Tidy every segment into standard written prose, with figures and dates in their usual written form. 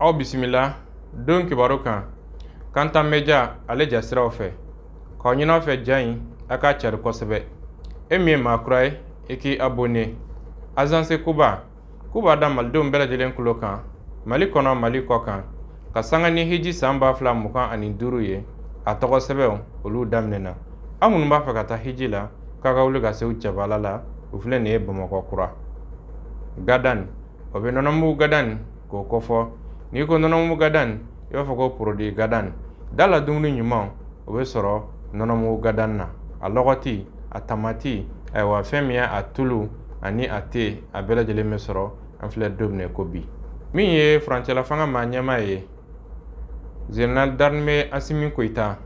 Aw bisimila don kibaru kan Kanta Media ale jasiraw fɛ k'aw ɲin'aw fɛ ja in a k'a cari kosɛbɛ. E min ye maa kura ye, i k'i abonné. Agence Kuba k'u b'a da malidenw bɛɛ lajɛlen tulo kan, Mali kɔnɔ, Mali kɔ kan, ka sanga ni hiji san 2025 ye. A tɔgɔ sɛbɛnw olu daminɛna. Aw minnu b'a fɛ ka taa hiji la, k'a ka wuli ka se u jabala la. U filɛ nin ye Bamakɔ kura gadan, o bɛ nɔnɔmugu gadan k'o kofɔ. N'i ko nɔnɔmugu gadan, i b'a fɔ ko produit gadan da la. Dumuni ɲuman o bɛ sɔrɔ nɔnɔmugu gadan na, a lɔgɔti, a tamati, ayiwa, fɛn min ye a tulu ani a te, a bɛɛ lajɛlen bɛ sɔrɔ. An filɛ don min ko bi, min ye furancɛla fanga maa ɲɛmaa ye, général d'armée Asimi Koyita,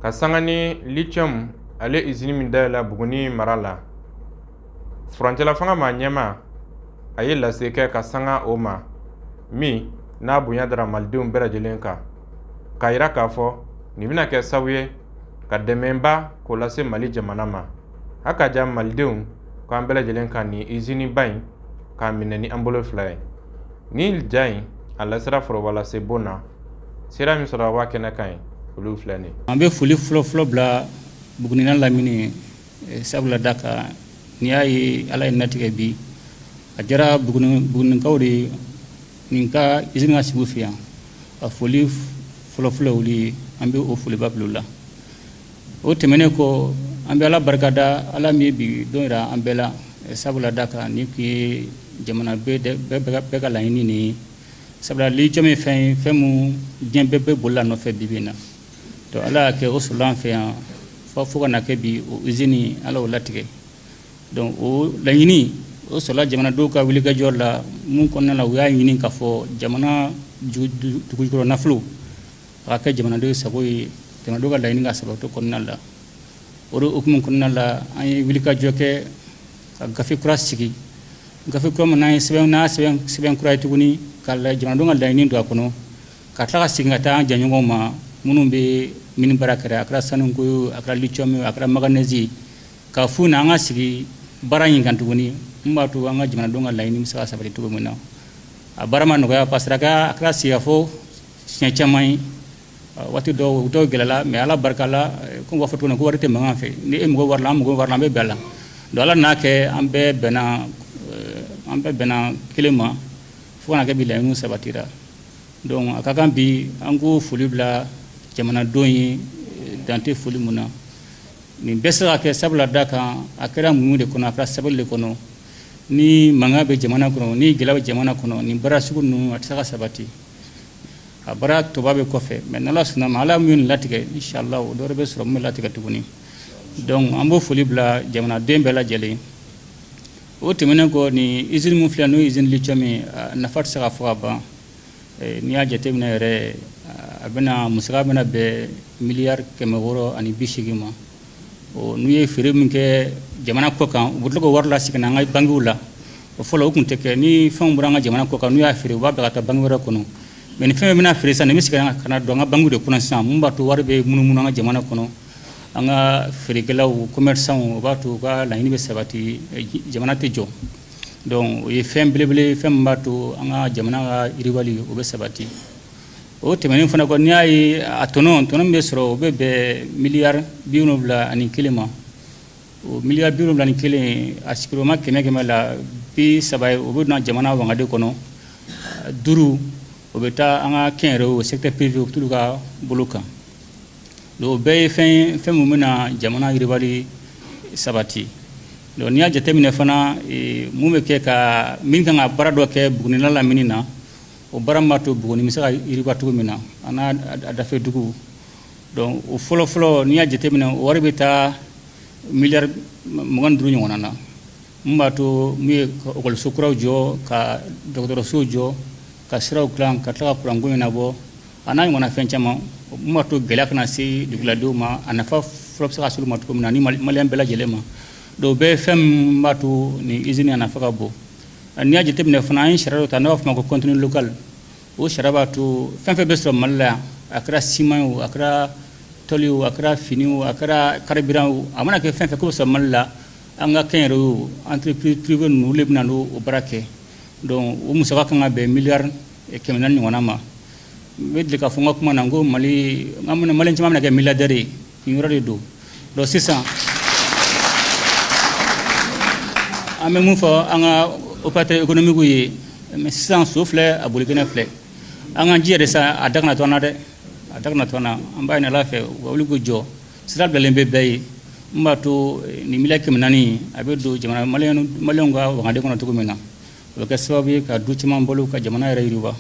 ka sanga ni lithium ale usine min dayɛlɛ Buguni mara la, furancɛla fanga maa ɲɛmaa a ye lase kɛ ka sanga o ma, min n'a bonya dara malidenw bɛɛ lajɛlen kan, k'a yira k'a fɔ nin bɛna kɛ sababu ye ka dɛmɛba k'o lase Mali jamana ma. A ka ja malidenw k'an bɛɛ lajɛlen ka nin usine ba in k'a minɛ ni an bolo fila ye. Nin ja in a lasera foroba lase bon na, sira min sɔrɔ waa kɛnɛ kan ye, olu filɛ nin. An bɛ foli fɔlɔ fɔlɔ bila Buguni n'a lamini ye, sabula da kan n'i y'a ye Ala ye natigɛ bi, a diyara Bugunikaw de ye nin ka usine ka sigi u fɛ yan. A foli fɔlɔ fɔlɔ olu ye, an bɛ o foliba bila u la. O tɛmɛnen kɔ, an bɛ Ala barikada, Ala min ye bi don yira an bɛɛ la, sabula da kan nin tun ye jamana bɛɛ ka laɲini nin ye, sabula lithium ye fɛn ye, fɛn mun diɲɛ bɛɛ bɛ bolila nɔfɛ bi bi in na. Donc Ala y'a kɛ o sɔrɔla an fɛ yan, fo ka na kɛ bi o usine Ala y'o latigɛ. Donc o laɲini o sɔrɔla jamanadenw ka wulikajɔ la, mun kɔnɔna la u y'a ɲini k'a fɔ jamana dugujukɔrɔ nafolo a ka kɛ jamanadenw sago ye, jamanadenw ka laɲini ka sabati kɔnɔna la. O de hukumu kɔnɔna la, an ye wulikajɔ kɛ ka gafe kura sigi, gafe kura min n'an ye sɛbɛn n'a sɛbɛn sɛbɛn kura ye tuguni, ka jamanadenw ka laɲini don a kɔnɔ, ka tila ka segin ka taa an jɛɲɔgɔnw ma minnu bɛ mini baara kɛra, a kɛra sanuko ye, a kɛra lithium ye, a kɛra manganèse ye, ka f'u na an ka sigi baara in kan tuguni, mun b'a to an ka jamanadenw ka laɲini bɛ se ka sabati cogo min na. A baara ma nɔgɔya, parce que a kɛra sigikafɔ siɲɛ caman ye. Waati dɔw dɔw gɛlɛla, mais Ala barika la, ko b'a fɔ cogo min na ko wari tɛ mankan fɛ, ni e mago wari la, an mago wari la, an bɛ bɛn a la. Donc Ala n'a kɛ an bɛɛ bɛnna kelen ma, fo ka na kɛ bi laɲiniw sabatira. Donc a ka kan bi an k'o foli bila jamanadenw ye, dan tɛ foli mun na. Nin bɛɛ se ka kɛ sabula da kan a kɛra muɲu de kɔnɔ, a kɛra sabali de kɔnɔ. Ni mankan bɛ jamana kɔnɔ, ni gɛlɛya bɛ jamana kɔnɔ, nin baara sugu ninnu a tɛ se ka sabati. A baara tɔba bɛ kɔfɛ, mais n'Ala sɔnna ma, Ala min latigɛ, inshallah o dɔ bɛ sɔrɔ min bɛ latigɛ tuguni. Donc an b'o foli bila jamanaden bɛɛ lajɛlen. O tɛmɛnen kɔ, nin usine min filɛ, n'o ye usine lithium ye, a nafa tɛ se ka fɔ ka ban. N'i y'a jateminɛ yɛrɛ, a bɛna musaka bɛna bɛn miliyari 680 ma. O n'u ye feere min kɛ jamana kɔ kan, u bɛ tila k'o wari lasegin an ka bankiw la. O fɔlɔ o tun tɛ kɛ. Ni fɛnw bɔra an ka jamana kɔ kan, n'u y'a feere, u b'a bila ka taa banki wɛrɛ kɔnɔ. Mais ni fɛn bɛna feere sisan, nin bɛ segin ka na don an ka bankiw de kɔnɔ sisan, mun b'a to wari bɛ munumunu an ka jamana kɔnɔ. An ka feerekɛlaw, commerçants, o b'a to u ka laɲini bɛ sabati, jamana tɛ jɔ. Donc o ye fɛn belebele, fɛn min b'a to an ka jamana ka yiriwali o bɛ sabati. O tɛmɛnen fana kɔ, n'i y'a ye a tɔnɔ min bɛ sɔrɔ, o bɛ bɛn miliyari 71 ma. O miliyari 71, a sigiyɔrɔma kɛmɛ kɛmɛ la, 30 ye, o bɛ na jamana wagande kɔnɔ, 5 o bɛ taa an ka kɛnyɛrɛye, o secteur privé, o bɛ t'olu ka bolo kan. Donc o bɛɛ ye fɛn ye, fɛn min bɛna jamana yiriwali sabati. Donc n'i y'a jateminɛ fana, mun bɛ kɛ ka min kan ka baara dɔ kɛ Buguni n'a lamini na, o baara min b'a to Buguni bɛ se ka yiriwa cogo min na, a n'a dafɛ dugu. Donc o fɔlɔ fɔlɔ, n'i y'a jateminɛ, o wari bɛ taa miliyari 25 ɲɔgɔnna na, mun b'a to mun ye ekɔliso kuraw jɔ, ka dɔgɔtɔrɔsow jɔ, ka siraw dilan, ka tila ka kuranko ɲɛnabɔ, a n'a ɲɔgɔnna fɛn caman, mun b'a to gɛlɛya kana se duguladenw ma, a nafa fɔlɔ bɛ se ka se olu ma cogo min na, ni maliyɛn bɛɛ lajɛlen ma. Donc o bɛɛ ye fɛn min b'a to nin usine a nafa ka bon. N'i y'a jateminɛ fana, an ye sariya dɔ ta n'o b'a fɔ ma ko contenu local. O sariya b'a to fɛn fɛn bɛ sɔrɔ Mali la yan, a kɛra siman ye o, a kɛra tôle ye o, a kɛra fini o, a kɛra carburant o, a mana kɛ fɛn fɛn k'o bɛ sɔrɔ Mali la, an ka kɛnyɛrɛye o, entreprise privée ninnu, olu de bɛ na n'o baara kɛ. Donc o musaka kan ka bɛn miliyari 400 ɲɔgɔnna ma. N bɛ deli k'a fɔ n ka kuma na n ko Mali n ka maliyɛn caman bɛna kɛ milliardaire ye nin yɔrɔ de don. Donc sisan an bɛ mun fɔ an ka opérateur économique ye, mais sisan so filɛ a bolikɛnɛ filɛ, an k'an jija de sa a da kana to an na dɛ, a da kana to an na. An b'a ɲini Ala fɛ u ka wuli k'u jɔ, sira bilalen bɛ bɛɛ ye mun b'a to nin miliyari 400 a bɛ don jamana maliyɛnw ka wagande kɔnɔ cogo min na, o bɛ kɛ sababu ye ka du caman balo ka jamana yɛrɛ yiriwa.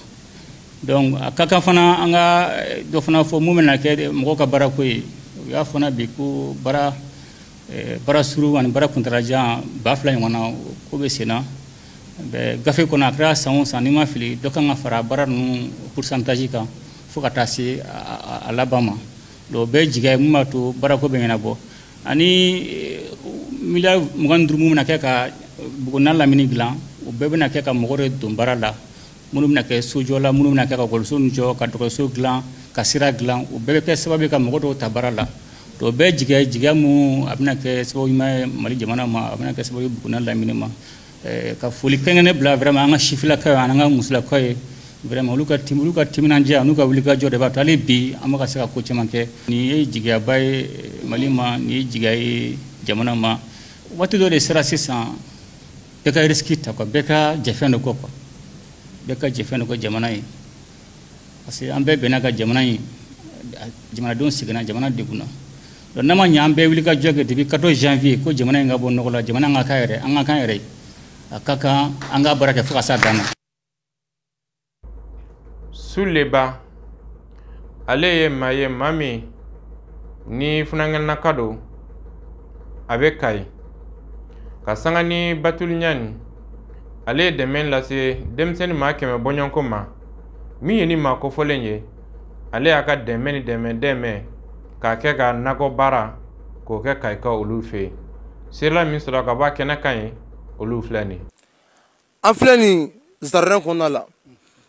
Donc a ka kan fana an ka dɔ fana fɔ mun bɛna kɛ mɔgɔw ka baarako ye. U y'a fɔ bi ko baara surun ani baara kuntalajan 2000 ɲɔgɔnna ko bɛ sen na. Gafe kɔnɔ a kɛra san o san n'i ma fili dɔ kan ka fara baara ninnu pourcentage kan fo ka taa se a laban ma. Donc o bɛɛ ye jigiya ye mun b'a to baarako bɛ ɲɛnabɔ. Ani miliyari 25 mun bɛna kɛ ka Buguni n'a lamini dilan, o bɛɛ bɛna kɛ ka mɔgɔ de don baara la, minnu bɛna kɛ sojɔ la, minnu bɛna kɛ ka ekɔliso jɔ, ka dɔgɔtɔrɔso dilan, ka sira dilan, o bɛɛ bɛ kɛ sababu ye ka mɔgɔ dɔw ta baara la. Donc o bɛɛ ye jigiya ye, jigiya mun a bɛna kɛ sababu ɲuman ye Mali jamana ma, a bɛna kɛ sababu ye Buguni n'a lamini ma. Ka foli kɛrɛnkɛrɛnnen bila vraiment an ka sifinnakaw ani an ka musolakaw ye, vraiment olu ka timinandiya n'u ka wulikajɔ de b'a to hali bi an bɛ ka se ka ko caman kɛ. Nin ye jigiyaba ye Mali ma, nin ye jigiya ye jamana ma. Waati dɔ de sera sisan bɛɛ ka risque ta quoi, bɛɛ ka jɛfɛn dɔ kɔ quoi, bɛɛ ka jɛfɛn dɔ kɔ jamana ye, parce que an bɛɛ bɛnna ka jamana in, jamanadenw seginna, jamana degunna. Donc n'a ma ɲɛ an bɛɛ wulikajɔ kɛ depuis 14 janvier ko jamana in ka bɔ nɔgɔ la, jamana in ka k'an yɛrɛ, an ka k'an yɛrɛ ye, a ka kan an ka baara kɛ fo ka s'a dan na. Suleba ale ye maa ye, maa min ni funankɛnaka don, a bɛ Kayi ka sanga ni Batuli Ɲani. Ale ye dɛmɛ lase denmisɛnnin maa 100 bɔɲɔgɔnko ma. Min ye ni maa kofɔlen ye, ale y'a ka dɛmɛ ni dɛmɛ k'a kɛ ka nakɔ baara k'o kɛ Kayikaw olu fɛ yen. Serila min sɔrɔ ka bɔ a kɛnɛ kan ye, olu filɛ nin. An filɛ nin jardin kɔnɔna la.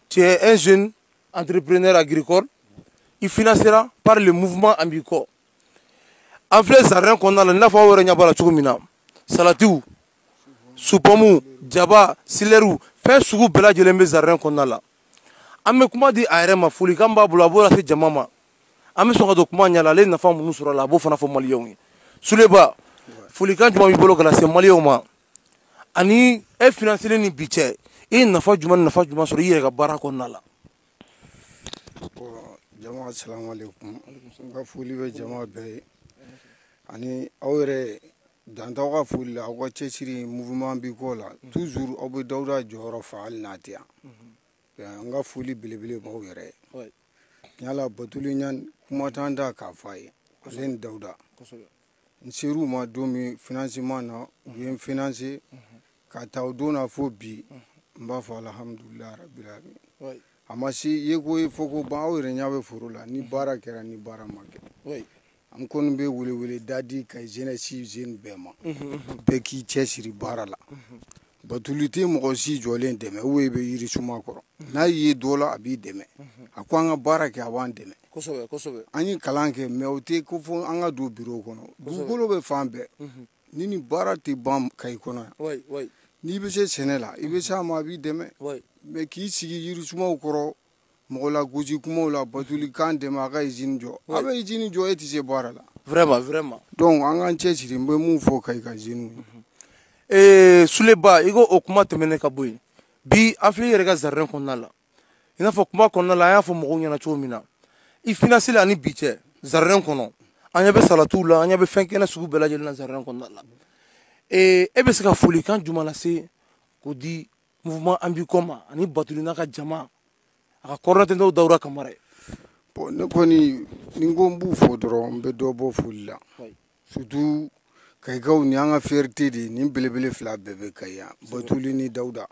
Tu es un jeune entrepreneur agricole, il financera par le mouvement Ambicor. An filɛ jardin kɔnɔna la, i n'a fɔ aw yɛrɛ ɲɛ b'a la cogo min na, salatiw, supɔmuw, jaba, silɛriw, fɛn sugu bɛɛ lajɛlen bɛ jardin kɔnɔna la. An bɛ kuma di a yɛrɛ ma, folikan b'a bolo, a b'o lase jama ma. An bɛ sɔn ka don kuma ɲɛ la, ale nafa minnu sɔrɔ a la, a b'o fana fɔ maliyɛnw ye. Suleba, folikan jumɛn b'i bolo ka lase maliyɛnw ma? Ani e financelen ni bi cɛ, i ye nafa jumɛn sɔrɔ i yɛrɛ ka baara kɔnɔna la? Jama salamaleykum, n ka foli bɛ jama bɛɛ ye ani aw yɛrɛ dan t'aw ka foli la, aw ka cɛsiri mouvement Ambicor la toujours aw bɛ Dawuda jɔyɔrɔ fa hali n'a tɛ yan. N ka foli belebele b'aw yɛrɛ ye. Yala Batuli Ɲani kuma t'an da k'a fɔ a ye, ale ni Dawuda. N ser'u ma don min financement na, u ye n financer ka taa o don na fo bi, n b'a fɔ alhamdulilayi rabil alamin. A ma se ye ko ye fɔ ko ban, aw yɛrɛ ɲɛ bɛ foro la, ni baara kɛra ni baara ma kɛ. An kɔni bɛ welewele da di ka jeunesse jeune bɛɛ ma, bɛɛ k'i cɛsiri baara la. Batuli tɛ mɔgɔ si jɔlen dɛmɛ ou i bɛ yiri suma kɔrɔ, n'a ye dɔ la a b'i dɛmɛ. A ko an ka baara kɛ, a b'an dɛmɛ. Kosɛbɛ. An ye kalan kɛ, mais o tɛ ko fo an ka don bureau kɔnɔ. Dugukolo bɛ fan bɛɛ, ni baara tɛ ban Kayi kɔnɔ yan. N'i bɛ se sɛnɛ la, i bɛ se a ma, a b'i dɛmɛ. Mais k'i sigi yirisumaw kɔrɔ, mɔgɔ lagosi kumaw la, Batuli kan dɛmɛ a ka usine jɔ. A bɛ usine jɔ, e tɛ se baara la. Vraiment. Donc an k'an cɛsiri, n bɛ mun fɔ Kayi ka jeunes ye. Suleba, i ko o kuma tɛmɛnen ka bɔ yen. Bi an filɛ i yɛrɛ ka jardin kɔnɔna la. I n'a fɔ kuma kɔnɔna la, an y'a fɔ mɔgɔw ɲɛna cogo min na. I financé ani bi cɛ jardin kɔnɔ, an ɲɛ bɛ salatiw la, an ɲɛ bɛ fɛn kɛnɛ sugu bɛɛ lajɛlen na jardin kɔnɔna la. E bɛ se ka folikan jumɛn lase k'o di mouvement Ambicor ma ani Batuli n'a ka jama, a ka coordonnateur Dawuda Kamara ye? Bon, ne kɔni ni n ko n b'u fo dɔrɔn, n bɛ dɔ bɔ foli la. Surtout Kayikaw, ni an ka fierté de ye, nin belebele fila bɛɛ bɛ Kayi yan, Batuli ni Dawuda.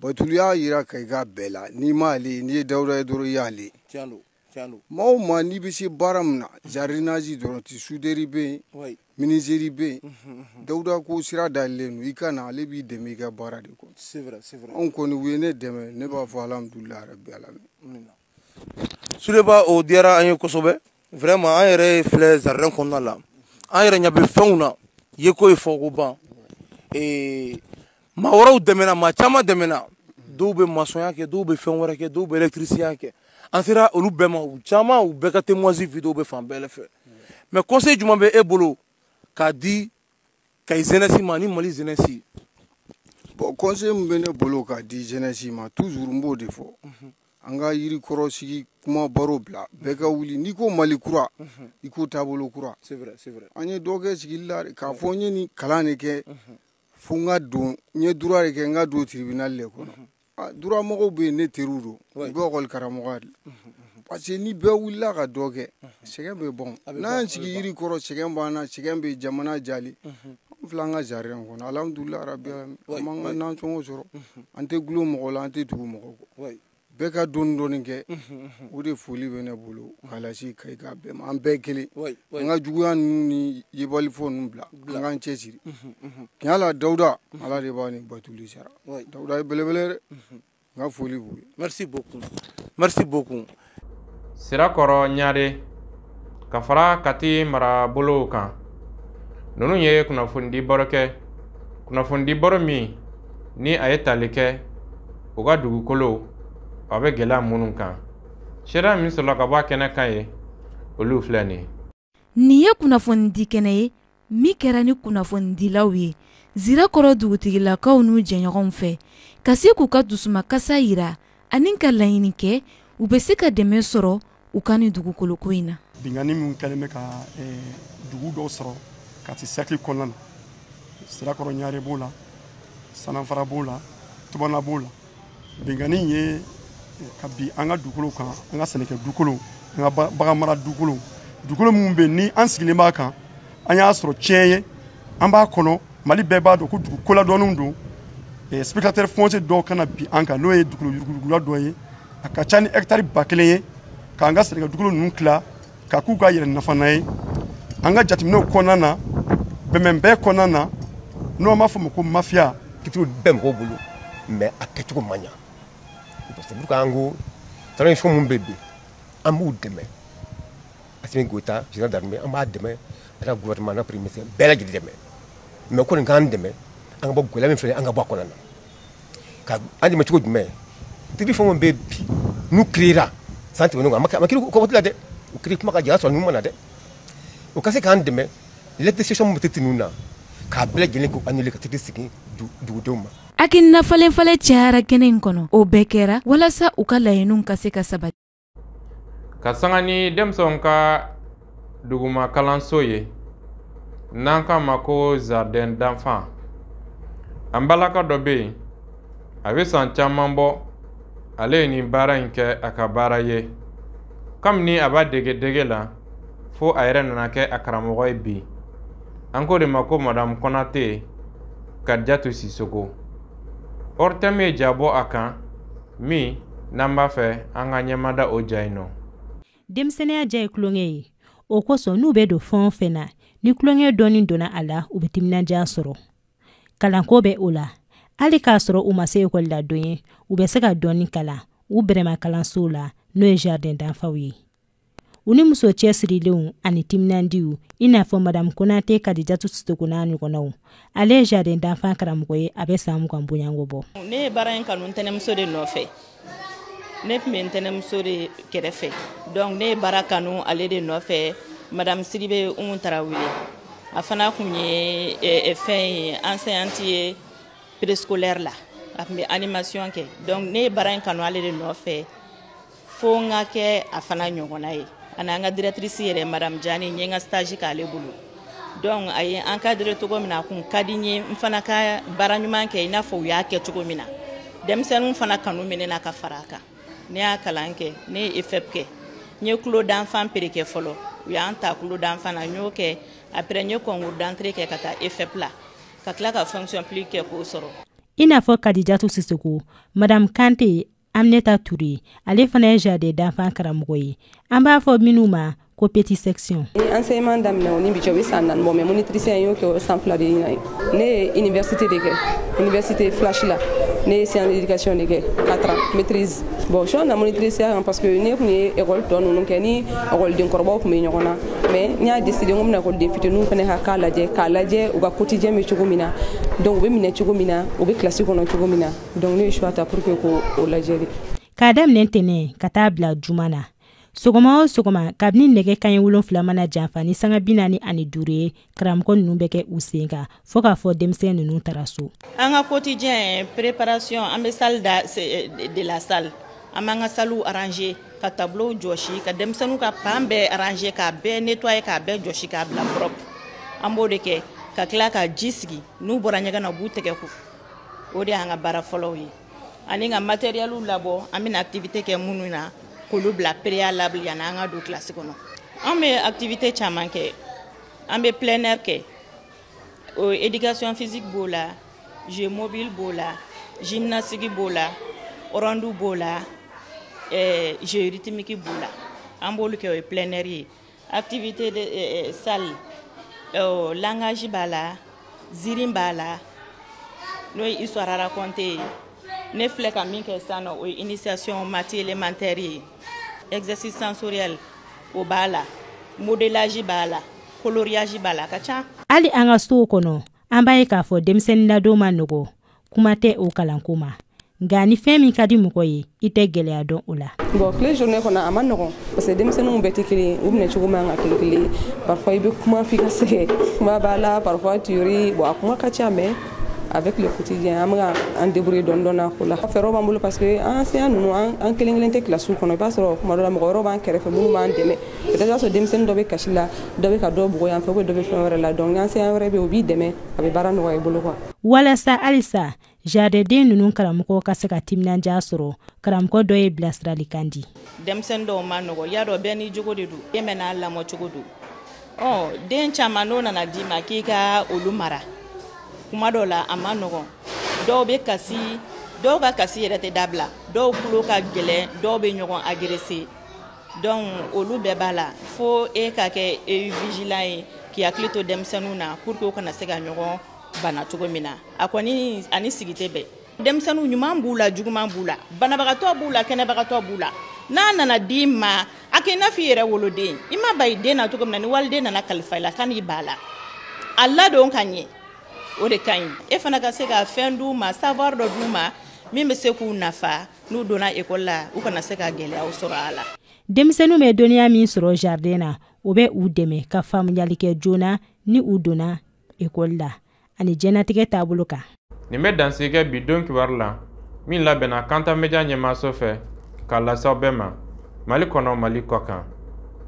Batuli y'a yira Kayika bɛɛ la, n'i m'ale, n'i ye Dawuda ye dɔrɔn i y'ale. Maa o maa n'i bɛ se baara min na, jardinage dɔrɔn tɛ, soudeur bɛ yen, menuiserie bɛ yen. Dawuda ko sira dayɛlɛlen don, i ka na, ale b'i dɛmɛ i ka baara de kɔnɔ. Anw kɔni u ye ne dɛmɛ, ne b'a fɔ alhamdulilayi rabil alamin. Suleba, o diyara an ye kosɛbɛ. Vraiment an yɛrɛ filɛ jardin kɔnɔna la, an yɛrɛ ɲɛ bɛ fɛnw na, ye ko ye fɔ ko ban. Maa wɛrɛw dɛmɛna, maa caman dɛmɛna. Dɔw bɛ maçonnya kɛ, dɔw bɛ fɛn wɛrɛ kɛ, dɔw bɛ électricien kɛ. An sera olu bɛɛ ma, u caman, u bɛɛ ka témoignage vidéo bɛ fan bɛɛ fɛ. Mais conseil jumɛn bɛ e bolo k'a di Kayi jeunesse ma ni Mali jeunesse? Bon, conseil min bɛ ne bolo k'a di jeunesse ma, toujours n b'o de fɔ: an ka yirikɔrɔ sigi kuma baro bila, bɛɛ ka wuli. N'i ko Mali kura, i ko taabolo kura. C'est vrai, c'est vrai. An ye dɔ kɛ sigili la k'a fɔ n ye nin kalan de kɛ fo n ka don, n ye droit de kɛ, n ka don tribunal de kɔnɔ. Droit mɔgɔw bɛ yen, ne teriw don, u bɛ ekɔli karamɔgɔya de la. Parce que ni bɛɛ wulila ka dɔ kɛ, sɛgɛn bɛ bɔn. N'an y'an sigi yiri kɔrɔ, sɛgɛn b'an na, sɛgɛn bɛ jamana jali. An filɛ an ka jardin kɔnɔ, alhamdulilayi rabi alamin, an b'an ka nasɔngɔ sɔrɔ, an tɛ gulon mɔgɔ la, an tɛ tugu mɔgɔ kɔ. Bɛɛ ka dɔɔni dɔɔni kɛ. O de foli bɛ ne bolo k'a lase Kayi ka bɛɛ ma. An bɛɛ kelen, an ka juguya ninnu ni yebalifɔ ninnu bila, an k'an cɛsiri tiɲɛ la. Dawuda, Ala de b'a ni batuli sara. Dawuda ye belebele dɛ, n ka foli b'u ye. Merci beaucoup, merci beaucoup. Sirakɔrɔ Ɲare ka fara Kati marabolow kan, ninnu ye kunnafonidi baro kɛ, kunnafonidi baro min ni a ye tali kɛ u ka dugukolo a bɛ gɛlɛya minnu kan. Seereya min sɔrɔla ka bɔ a kɛnɛ kan ye, olu filɛ nin ye. Nin ye kunnafonidi kɛnɛ ye min kɛra ni kunnafonidilaw ye Zirakɔrɔ dugutigilakaw n'u jɛɲɔgɔnw fɛ, ka se k'u ka dusumakasa yira ani ka laɲini kɛ u bɛ se ka dɛmɛ sɔrɔ u ka nin dugukoloko in na. Binkanni min kɛlen bɛ ka dugu dɔw sɔrɔ Kati cercle kɔnɔna na, Sirakɔrɔ Ɲare b'o la, Sananfara b'o la, Tubana b'o la. Binkanni ye ka bi an ka dugukolo kan, an ka sɛnɛkɛ dugukolo, an ka bagan mara dugukolo, dugukolo minnu bɛ yen ni an sigilen b'a kan, an y'a sɔrɔ tiɲɛ ye, an b'a kɔnɔ. Mali bɛɛ b'a dɔn ko dugu koladɔnnen don. Spéculateur foncier dɔw kana bi an kan, n'o ye dugukolo yuruguyurugula dɔ ye, a ka ca ni hectare 1000 ye, k'an ka sɛnɛkɛ dugukolo ninnu tila ka k'u ka yɛrɛ nafana ye. An ka jateminɛw kɔnɔna na, bɛnbɛn bɛɛ kɔnɔna na, n'o an b'a fɔ o ma ko mafia. Kitiriw bɛɛ mɔgɔw bolo, mais a kɛcogo man ɲa. Parce que pour an ko transition mun bɛ bi, an b'u dɛmɛ. Assimi Goïta, général d'armée, an b'a dɛmɛ, a ka gouvernement n'a premier ministre bɛɛ lajɛlen dɛmɛ. Mais ko nin k'an dɛmɛ, an ka bɔ gɛlɛya min filɛ, an ka bɔ a kɔnɔna na. Ka an dɛmɛ cogo jumɛn? Titre fɛn o fɛn bɛ bi n'u créera san tɛmɛnen kɔ, a ma créé kɔkɔti la dɛ, u créé kuma ka jɛ, sɔrɔ ninnu ma na dɛ. O ka se k'an dɛmɛ, lettre de cession min bɛ titre ninnu na, k'a bɛɛ lajɛlen k'o annuler, ka titre segin dugudenw ma. Hakilina falen falen cayara kɛnɛ in kɔnɔ. O bɛɛ kɛra walasa u ka laɲiniw ka se ka sabati. Ka sanga ni denmisɛnw ka duguma kalanso ye n'an k'a ma ko jardin d'enfant, an balaka dɔ bɛ yen, a bɛ san caman bɔ, ale ye nin baara in kɛ a ka baara ye. Kabini a b'a dege dege la fo a yɛrɛ nana kɛ a karamɔgɔ ye bi, an k'o de ma ko Madame Konate Kadijatu Sisoko. ORTM ye ja bɔ a kan min n'an b'a fɛ an ka ɲɛmada o ja in nɔ. Denmisɛnninya diya ye tulonkɛ ye. O kosɔn, n'u bɛ don fɛn o fɛn na, ni tulonkɛ dɔɔni donna a la, u bɛ timinandiya sɔrɔ. Kalanko bɛ o la. Hali k'a sɔrɔ u ma se ekɔli la don ye, u bɛ se ka dɔɔni kalan u bɛrɛma kalansow la, n'o ye jardin d'enfants ye. U ni muso cɛsirilenw ani timinandiw, i n'a fɔ Madame Konate Kadijatu Sisoko n'a ɲɔgɔnnaw. Ale ye jardin d'enfants karamɔgɔ ye, a bɛ san 20 bonyanko bɔ. Ne ye baara in kanu ntɛnɛmuso de nɔfɛ. Ne tun bɛ ntɛnɛmuso de kɛrɛfɛ, donc ne ye baara kanu ale de nɔfɛ, Madame Sidibe Umu Tarawele. A fana tun ye fɛn ye, enseignante ye préscolaire la, a tun bɛ animation kɛ. Donc ne ye baara in kanu ale de nɔfɛ fo n ka kɛ a fana ɲɔgɔnna ye. Ani an ka directrice yɛrɛ, Madame Jani, n ye n ka stage k'ale bolo. Donc a ye encadré cogo min na, a kun ka di n ye n fana ka baara ɲuman kɛ i n'a fɔ u y'a kɛ cogo min na. Denmisɛnninw fana kanu bɛ ne na ka fara a kan. Ne y'a kalan kɛ, ne ye EFEP kɛ, n ye clos d'enfant pré kɛ fɔlɔ, u y'an ta clos d'enfant na, n y'o kɛ. Après n ye concours d'entrée kɛ ka taa EFEP la, ka tila ka fonction publique kɛ k'o sɔrɔ. I n'a fɔ Kadijatu Sisoko, Madame Kante Aminata Touré, ale fana ye jardin d'enfant karamɔgɔ ye, an b'a fɔ minnu ma ko petite section. Enseignement daminɛ o ni bi cɛ, o bɛ san 4 bɔ, mais monitrice n y'o kɛ o san 2 de ɲinan ye. Ne ye université de kɛ, université flash la. Ne ye science d'éducation de kɛ 4 ans maîtrise. Bon, choix na monitrice kan parce que ne tun ye école tɔ ninnu kɛ ni école kɔrɔbaw tun bɛ ɲɔgɔn na, mais n y'a décidé n ko n bɛna école fitininw fana ka k'a lajɛ, k'a lajɛ u ka quotidien bɛ cogo min na, donc u bɛ minɛ cogo min na, u bɛ classe kɔnɔ cogo min na. Donc ne ye choix ta pour que k'o lajɛ de. K'a daminɛ ntɛnɛn ka taa bila juma na, sɔgɔma o sɔgɔma, kabini nɛgɛ kaɲɛ 7 mana janfa ni sanga 45 ye, karamɔgɔ ninnu bɛ kɛ u sen kan fɔɔ k'a fɔ denmisɛn ninnu taara so. An ka quotidien préparation, an bɛ salle da de la salle, an b'an ka sallew arranger, ka tableau jɔsi, ka denmisɛnninw ka pan bɛɛ arranger, k'a bɛɛ nettoyer, k'a bɛɛ jɔsi, k'a bila propre. An b'o de kɛ ka tila ka ji sigi. N'u bɔra ɲɛgɛn na, u b'u tɛgɛ ko. O de y'an ka baara fɔlɔw ye, ani ka matériel labɔ an bɛna activité kɛ minnu na, k'olu bila préalable yanni an ka don classe kɔnɔ. An bɛ activité caman kɛ. An bɛ plein air kɛ, o éducation physique b'o la, jeu mobile b'o la, gymnastique b'o la, ronde b'o la, jeu rythmique b'o la. An b'olu kɛ, o ye plein air ye. Activité de salle, langage b'a la, zirin b'a la, n'o ye histoire racontée ye. Ne filɛ ka min kɛ sisan nɔ, o ye initiation maths élémentaire ye. Exercice sensoriel o b'a la, modélage b'a la, coloriage b'a la, a ka ca. Hali an ka sow kɔnɔ, an b'a ye k'a fɔ denmisɛnnin ladon ma nɔgɔ, kuma tɛ o kalanko ma. Nka ni fɛn min ka di mɔgɔ ye, i tɛ gɛlɛya dɔn o la. Bon, tile journée kɔnɔ a ma nɔgɔn parce que denmisɛnninw bɛɛ tɛ kelen ye, u minɛ cogo man ka kɛ kelen ye. Parfois i bɛ kuma f'i ka sɛgɛn, kuma b'a la, parfois tu ris. Bon, a kuma ka ca, mais avec le quotidien an bɛ ka an débrouiller dɔɔni dɔɔni a ko la. Fɛɛrɛw b'an bolo parce que an enseignant ninnu, an kelen kelen tɛ classe kɔnɔ. I b'a sɔrɔ kuma dɔ la, mɔgɔ wɛrɛw b'an kɛrɛfɛ minnu b'an dɛmɛ. Peut-être i b'a sɔrɔ denmisɛnnin dɔ bɛ kasi la, dɔ bɛ ka dɔ bugɔ yan fɛ, ou bien dɔ bɛ fɛn wɛrɛ la. Donc ni enseignant wɛrɛ bɛ yen, o b'i dɛmɛ, a bɛ baara nɔgɔya i bolo quoi. Walasa halisa jardin ninnu karamɔgɔw ka se ka timinandiya sɔrɔ, karamɔgɔ dɔ ye bilasiralikan di. Denmisɛnnin dɔw ma nɔgɔ, y'a dɔn, bɛɛ n'i jogo de don, den bɛɛ n'a lamɔ cogo don. Ɔ den caman n'o nana d'i ma k'i ka olu mara, kuma dɔw la a ma nɔgɔn. Dɔw bɛ kasi, dɔw ka kasi yɛrɛ tɛ dabila, dɔw tulo ka gɛlɛn, dɔw bɛ ɲɔgɔn agresser. Donc olu bɛɛ b'a la, fo e ka kɛ e vigilant ye, k'i hakili to denmisɛnninw na pour que u kana se ka ɲɔgɔn bana cogo min na. A kɔni ani sigi tɛ bɛn. Denmisɛnninw ɲuman b'u la, juguman b'u la, banabagatɔ b'u la, kɛnɛbagatɔ b'u la. N'a nana d'i ma, a kɛ i n'a fɔ i yɛrɛ woloden. I ma ba i den na cogo min na, ni waliden nana kalifa i la, kan'i ba la, a ladon ka ɲɛ, o de ka ɲi. E fana ka se ka fɛn d'u ma, savoir dɔ d'u ma min bɛ se k'u nafa n'u donna ekɔli la, u kana se ka gɛlɛyaw sɔrɔ a la. Denmisɛnninw bɛ dɔnniya min sɔrɔ jardin na, o bɛ u dɛmɛ ka faamuyali kɛ joona ni u donna ekɔli la ani diɲɛnatigɛ taabolo kan. Nin bɛ dansigi kɛ bi don kibaru la min labɛnna Kanta Media ɲɛmaaso fɛ k'a lase aw bɛɛ ma Mali kɔnɔ, Mali kɔ kan.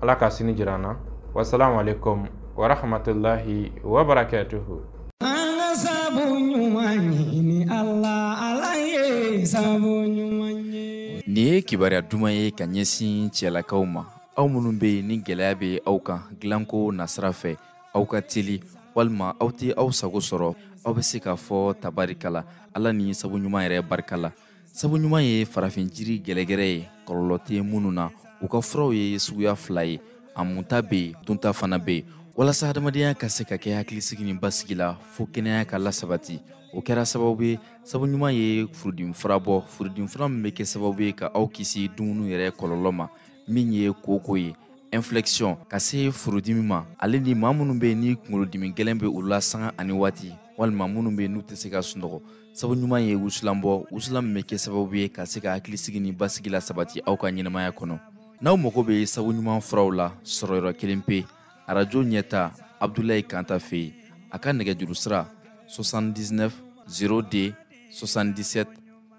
Ala ka sini jira an na. Wasalamu alaikum warahmatullahi wabarakatuhu. An ka sabu ɲuman ɲini Ala, Ala ye sabu ɲuman ye. Nin ye kibaruya duman ye ka ɲɛsin cɛlakaw ma, aw minnu bɛ yen ni gɛlɛya bɛ aw kan dilanko nasira fɛ, aw ka teli walima aw tɛ aw sago sɔrɔ, aw bɛ se k'a fɔ tabarikala Ala ni sabu ɲuman yɛrɛ barika la. Sabu ɲuman ye farafin jiri gɛlɛgɛrɛ ye, kɔlɔlɔ tɛ minnu na. U ka furaw ye suguya 2 ye, a munta bɛ yen, dunta fana bɛ yen, walasa adamadenya ka se ka kɛ hakilisigi ni basigi la, fo kɛnɛya ka lasabati. O kɛra sababu ye, sabu ɲuman ye furudimi fura bɔ, furudimi fura min bɛ kɛ sababu ye ka aw kisi dumuni yɛrɛ kɔlɔlɔ ma, min ye koko ye, inflexion, ka se furudimi ma, ale ni maa minnu bɛ yen ni kunkolodimi gɛlɛn bɛ olu la sanga ani waati, walima minnu bɛ yen n'u tɛ se ka sunɔgɔ. Sabu ɲuman ye wusulan bɔ, wusulan min bɛ kɛ sababu ye ka se ka hakilisigi ni basigi la sabati aw ka ɲɛnamaya kɔnɔ. N'aw mago bɛ sabu ɲuman furaw la, sɔrɔ yɔrɔ kelen pe, arajo ɲɛta Abdoulaye Kanta fɛ yen. A ka nɛgɛjuru sira 79 02 77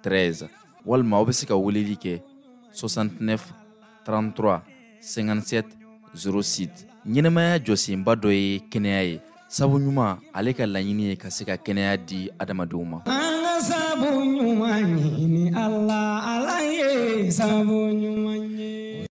13, walima aw bɛ se ka weleli kɛ 69 33 57 06. Ɲɛnamaya jɔsenba dɔ ye kɛnɛya ye. Sabu ɲuman ale ka laɲini ye ka se ka kɛnɛya di adamadenw ma. An ka sabu ɲuman ɲini Ala, Ala ye sabu ɲuman ye.